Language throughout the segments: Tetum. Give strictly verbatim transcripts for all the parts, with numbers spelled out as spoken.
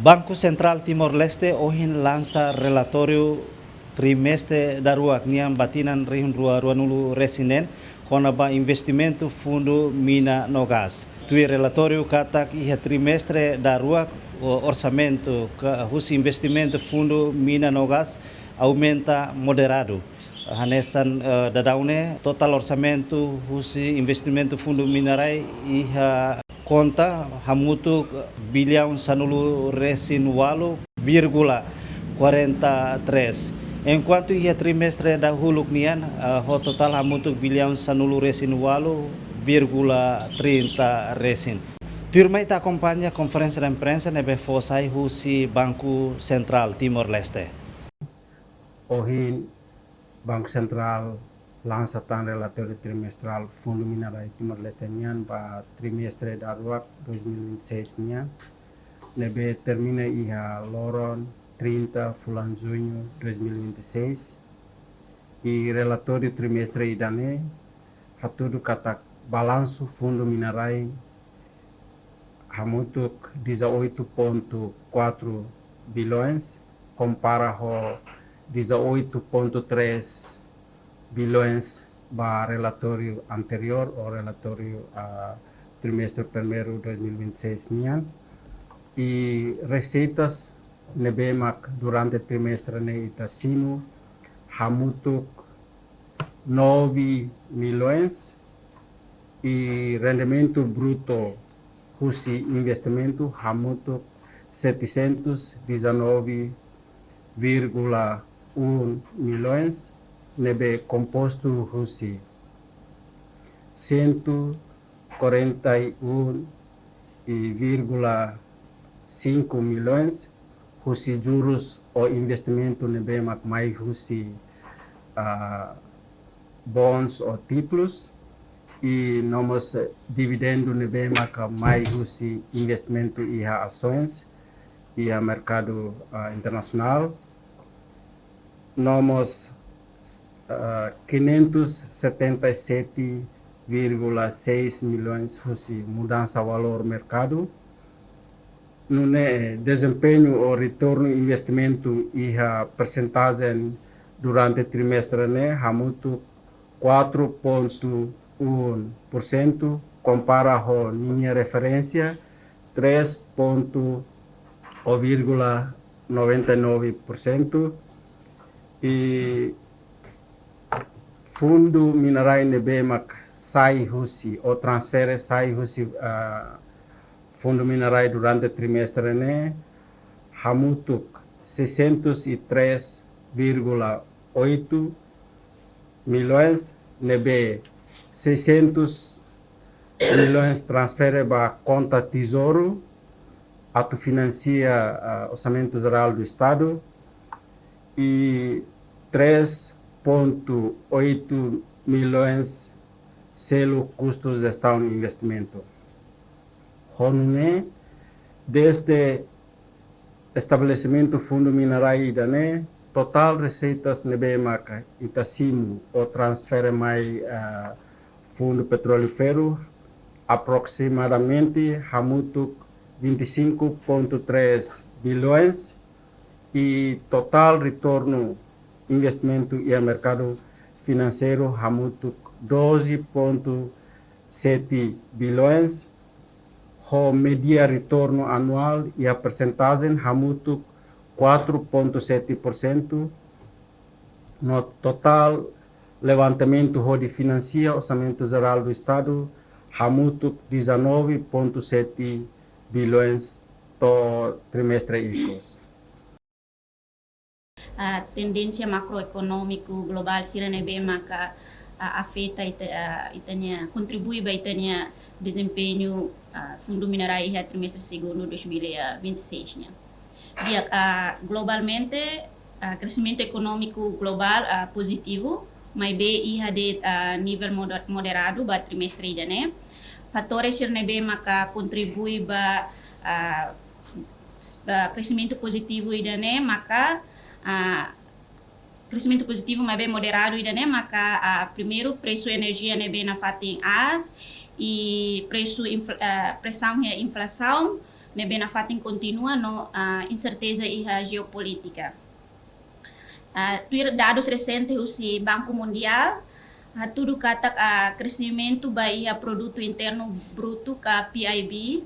Banku Sentrál Timor-Leste ohin lansa relatóriu trimestre daruak nian ba tinan rihun rua ruanulu-resin-neen kona-ba investimentu fundu mina no gás. Tuir relatóriu katak iha trimestre daruak, o orsamentu ka husi investimentu fundu mina no gás aumenta moderadu. Hanesan, eh, daudaun ne'e, totál orsamentu husi investimentu fundu mina-rai iha konta hamutuk biliaun sanulu-resin-ualu vírgula quarenta e três. Enkuantu iha trimestre dahuluk nian, eh, ho totál hamutuk biliaun sanulu-resin-ualu vírgula trinta resin. Tuirmai ita akompaña konferénsia imprensa ne'ebé fó sai husi Banku Sentrál Timor-Leste. Ohin, Banku Sentrál lansa tan relatóriu trimestrál Fundu Mina-rai Timor-Leste nian ba trimestre daruak dois mil e vinte e seis nian, ne'ebé termina iha loron trinta fulan Juñu dois mil e vinte e seis. I relatóriu trimestre ida-ne'e hatudu katak balansu Fundu Mina-rai hamutuk dezoito ponto quatro bilhões, kompara ho dezoito ponto três bilhões ba relatóriu anteriór, ou relatóriu, ah, trimestre primeiru dois mil e vinte e seis nian. I reseitas ne'ebé mak durante trimestre ne'e ita simu hamutuk nove milhões, i rendimentu brutu husi investimentu hamutuk setecentos e dezanove vírgula um milhões, ne'ebé kompostu husi cento e quarenta e um vírgula cinco milhões husi jurus ou investimentu ne'ebé mak mai husi, ah, bonds ou títulus, i nomós dividendu ne'ebé mak mai husi investimentu iha asoens iha merkadu, ah, internasionál. Nomós, ah, quinhentos e setenta e sete vírgula seis milhões husi mudansa valór merkadu. Nune'e, dezempeñu ou retornu investimentu iha persentajen durante trimestre ne'e hamutuk quatro ponto um por cento, kompara ho ninia referénsia três ponto, ou vírgula noventa e nove por cento. I Fundu Mina-rai ne'ebé mak sai husi, ou transfere sai husi, ah, Fundu Mina-rai durante trimestre ne'e hamutuk seiscentos e três vírgula oito milhões, ne'ebé seiscentos milhões transfere ba konta Tezouru, atu finansia, ah, Orsamentu Jerál do Estadu, i três ponto oito milhões selu kustu jestaun investimentu. Ho nune'e, dezde estabelesimentu Fundu Mina-rai ida-ne'e, totál reseitas ne'ebé maka ita simu ou transfere mai, ah, Fundu Petróleu Ferru, aproximadamente hamutuk vinte e cinco ponto três bilhões, i totál retornu investimentu iha merkadu finanseiru hamutuk doze ponto sete bilhões, ho média retornu anuál iha persentajen hamutuk quatro ponto sete por cento, no totál levantamentu hodi finansia Orsamentu Jerál do Estadu hamutuk dezanove ponto sete bilhões to'o trimestre ikus. Ah, tendénsia makroekonómiku globál sira ne'ebé maka, ah, afeta ita, ah, ita-nia, kontribui ba ita-nia dezempeñu, ah, Fundu Mina-rai iha trimestre segundu dois mil e vinte e seis nian. Di'ak, ah, globalmente, ah, kresimentu ekonómiku globál, ah, pozitivu, maibé iha de'it, ah, nivel moder-, moderadu ba trimestre ida-ne'e. Fatores sira ne'ebé maka kontribui ba, ah, s-, ah, kresimentu pozitivu ida-ne'e maka, ah, kresimentu pozitivu maibé moderadu ida-ne'e maka, ah, primeiru, presu enerjia ne'ebé nafatin aas, i presu infla-, ah, presaun iha inflasaun, ne'ebé nafatin kontinua no, ah, inserteza iha jeopolítika. Ah, tuir dadus resente husi Banku Mundiál, hatudu katak, ah, kresimentu ba iha Produtu Internu Brutu ka P I B,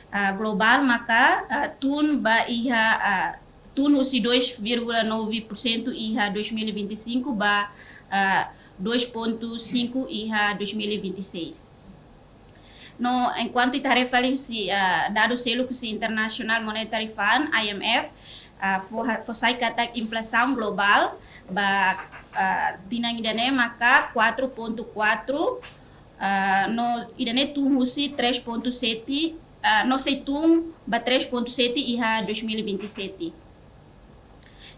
ah, globál maka, ah, tun ba iha, ah, tun husi dois vírgula nove por cento iha dois mil e vinte e cinco ba, ah, dois ponto cinco iha dois mil e vinte e seis. No, enkuantu ita haree fali husi, ah, dadus seluk husi International Monetary Fund, I M F, ah, fó ha-, fó sai katak inflasaun globál ba, ah, tinan ida-ne'e maka quatro ponto quatro, ah, no ida-ne'e tun husi três ponto sete, ah, no sei tun ba três ponto sete iha dois mil e vinte e sete.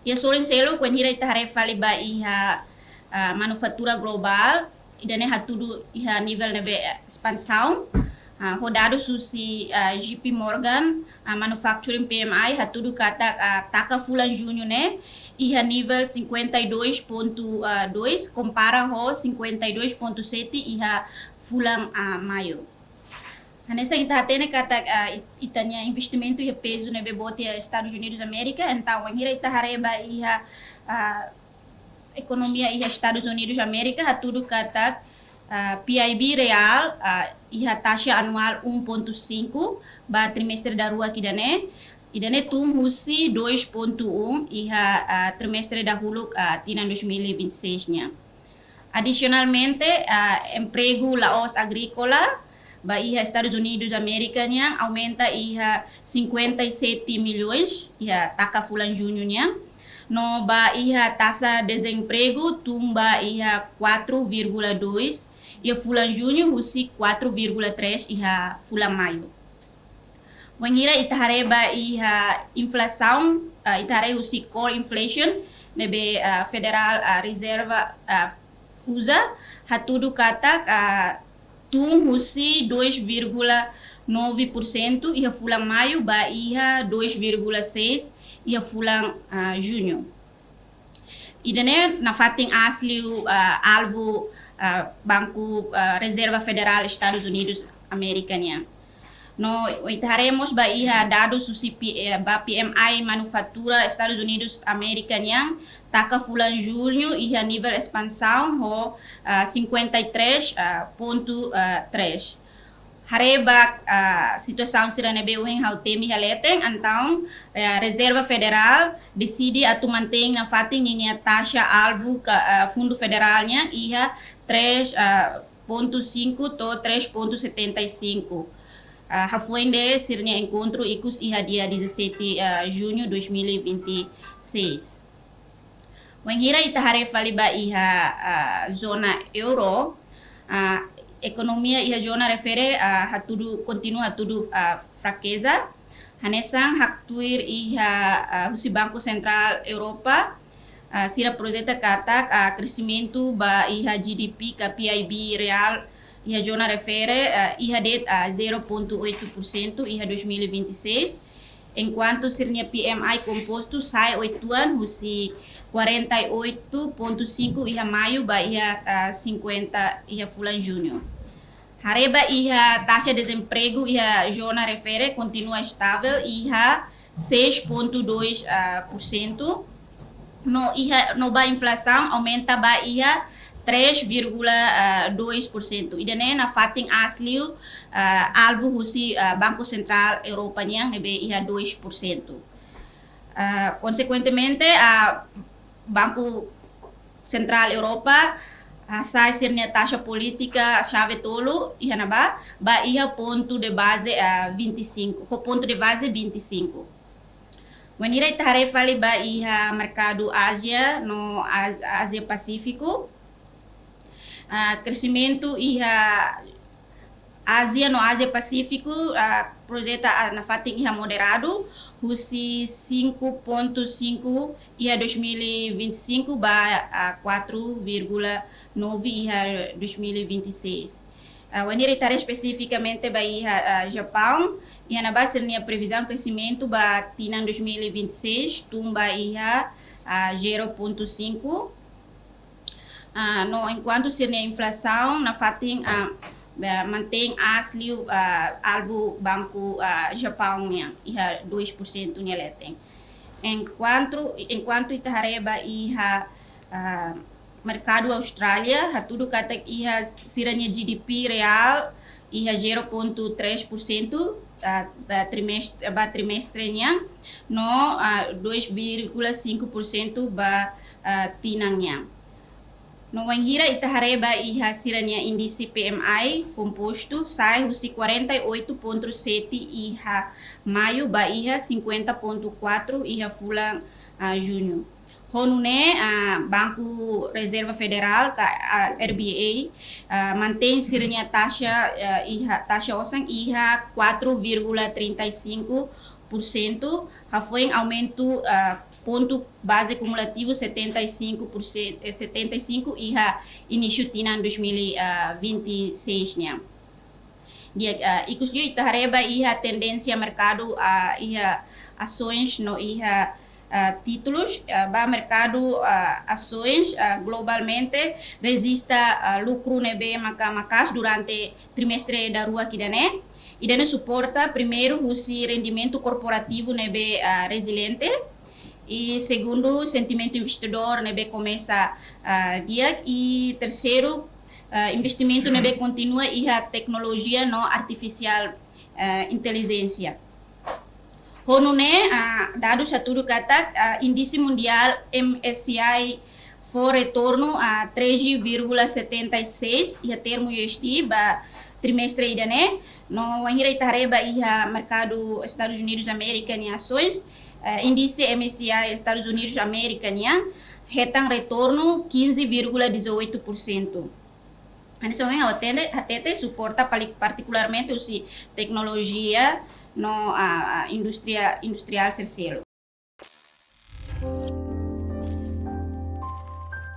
Iha sorin seluk, wainhira ita haree fali ba iha, ah, manufatura globál, ida-ne'e hatudu iha nivel ne'ebé, eh, espansaun. Ah, ho dadus husi, ah, J P Morgan, ah, Manufacturing P M I, hatudu katak, ah, taka fulan Juñu ne'e iha nivel cinquenta e dois ponto dois, kompara ho cinquenta e dois ponto sete iha fulan, ah, Maiu. Hanesan ita hatene katak, ah, it-, ita-nia investimentu iha pezu ne'ebé boot iha Estadus Unidus Amérika, entaun wainhira ita haree ba iha, ah, ekonomia iha Estadus Unidus Amérika, hatudu katak, ah, P I B reál, ah, iha taxa anuál um ponto cinco ba trimestre daruak ida-ne'e, ida-ne'e tun husi dois ponto um iha, ah, trimestre dahuluk, ah, tinan dois mil e vinte e seis nian. Adisionalmente, ah, empregu la'ós agríkola ba iha Estadus Unidus Amérika nian aumenta iha cinquenta e sete milhões iha taka fulan Juñu nian. No ba iha taxa dezempregu tun ba iha quatro vírgula dois iha fulan Juñu husi quatro vírgula três iha fulan Maiu. Wainhira ita haree ba iha inflasaun, ah, ita haree husi core inflation, ne'ebé, ah, Federal, ah, Reserva, ah, uza, hatudu katak, ah, tun husi dois vírgula nove por cento iha fulan Maiu ba iha dois vírgula seis iha fulan, ah, Juñu. Ida-ne'e nafatin aas liu, ah, alvu, ah, Banku, ah, Reserva Federál Estadus Unidus Amérika nian. No, ita haree mós ba iha dadus husi P-, eh, ba P M I manufatura Estadus Unidus Amérika nian, taka fulan Juñu iha nivel espansaun ho, ah, cinquenta e três ponto três. Haree ba, ah, situasaun sira ne'ebé ohin ha'u temi iha leten, entaun, eh, Reserva Federál deside atu mantein nafatin ninia taxa alvu ka, ah, Fundu Federál nian iha três, ah, ponto cinco to'o três ponto setenta e cinco. Ah, hafoin de'it sira-nia enkontru ikus iha dia dezassete, ah, Juñu dois mil e vinte e seis. Wainhira ita haree fali ba iha, ah, zona euro, ah, ekonomia iha zona refere, ah, hatudu, kontinua hatudu, ah, frakeza. Hanesan haktuir iha, ah, husi Banku Sentrál Europa, ah, sira projeta katak, ah, kresimentu ba iha G D P ka P I B reál iha zona refere, ah, iha de'it, ah, zero ponto oito por cento iha dois mil e vinte e seis, enkuantu sira-nia P M I kompostu sa'e uitoan husi quarenta e oito ponto cinco iha Maiu ba iha, ah, cinquenta iha fulan Juñu. Haree ba iha taxa dezempregu iha zona refere kontinua estavel iha seis ponto dois, ah, por cento. No iha, no ba inflasaun aumenta ba iha três vírgula dois por cento. Ida-ne'e nafatin aas liu, ah, alvu husi, ah, Banku Sentrál Europa nian ne'ebé iha dois por cento. Ah, konsekuentemente, ah, Banku Sentrál Europa, ah, hasai sira-nia taxa polítika xave tolu iha ne'ebá, ba iha pontu de baze, ah, vinte e cinco, ho pontu de baze vinte e cinco. Wainhira ita haree fali ba iha merkadu Ázia no Az-, Ázia Pasífiku, ah, kresimentu iha Ázia no Ázia Pasífiku, ah, projeta, ah, nafatin iha moderadu, husi cinco ponto cinco iha dois mil e vinte e cinco ba, ah, quatro vírgula nove iha dois mil e vinte e seis. Ah, wainhira ita haree espesifikamente ba iha, ah, Japaun, iha ne'ebá sira-nia previzaun kresimentu ba tinan dois mil e vinte e seis tun ba iha, ah, zero ponto cinco. Ah, no enkuantu sira-nia inflasaun nafatin, ah, Ba, mantein aas liu, ah, alvu Banku, ah, Japaun nian, iha dois por cento nia leten. Enkuantu, enkuantu ita haree ba iha, ah, merkadu Austrália, hatudu katak iha sira-nia G D P reál iha zero ponto três por cento, ah, ba trimestre, ba trimestre nian, no, ah, dois vírgula cinco por cento ba, ah, tinan nian. No wainhira ita haree ba iha sira-nia índise P M I kompostu, sa'e husi quarenta e oito ponto sete iha maiu ba iha cinquenta ponto quatro iha fulan, ah, juñu. Ho nune'e, ah, Banku Rezerva Federál, ka, ah, R B A, ah, mantein sira-nia taxa, ah, iha, taxa osan iha quatro vírgula trinta e cinco por cento, hafoin aumentu, ah, pontu baze kumulativu setenta e cinco por cento, eh, setenta e cinco iha inísiu tinan dois mil e vinte e seis nian. Di'ak, ah, ikus liu ita haree ba iha tendénsia merkadu, ah, iha asoens no iha, ah, títulus, ah, ba merkadu, ah, asoens, ah, globalmente rejista, ah, lukru ne'ebé maka maka'as durante trimestre daruak ida-ne'e. Ida-ne'e suporta primeiru husi rendimentu korporativu ne'ebé, ah, reziliente, i segundu, sentimentu investidór ne'ebé komesa, ah, di'ak, i terseiru, ah, investimentu ne'ebé kontinua iha teknolojia no artifisiál, ah, intelijénsia. Ho nune'e, ah, dadus hatudu katak, ah, índise mundiál M S C I fó retornu, ah, treze vírgula setenta e seis iha termu U S D ba trimestre ida-ne'e, no wainhira ita haree ba iha merkadu Estadus Unidus Amérika nia asoens, eh, índise M S C I Estadus Unidus Amérika nian hetan retornu quinze vírgula dezoito por cento. Hanesan ohin ha'u hatene, hatete suporta pali-, partikularmente husi teknolojia no, ah, ah, indústria, industriál sira seluk.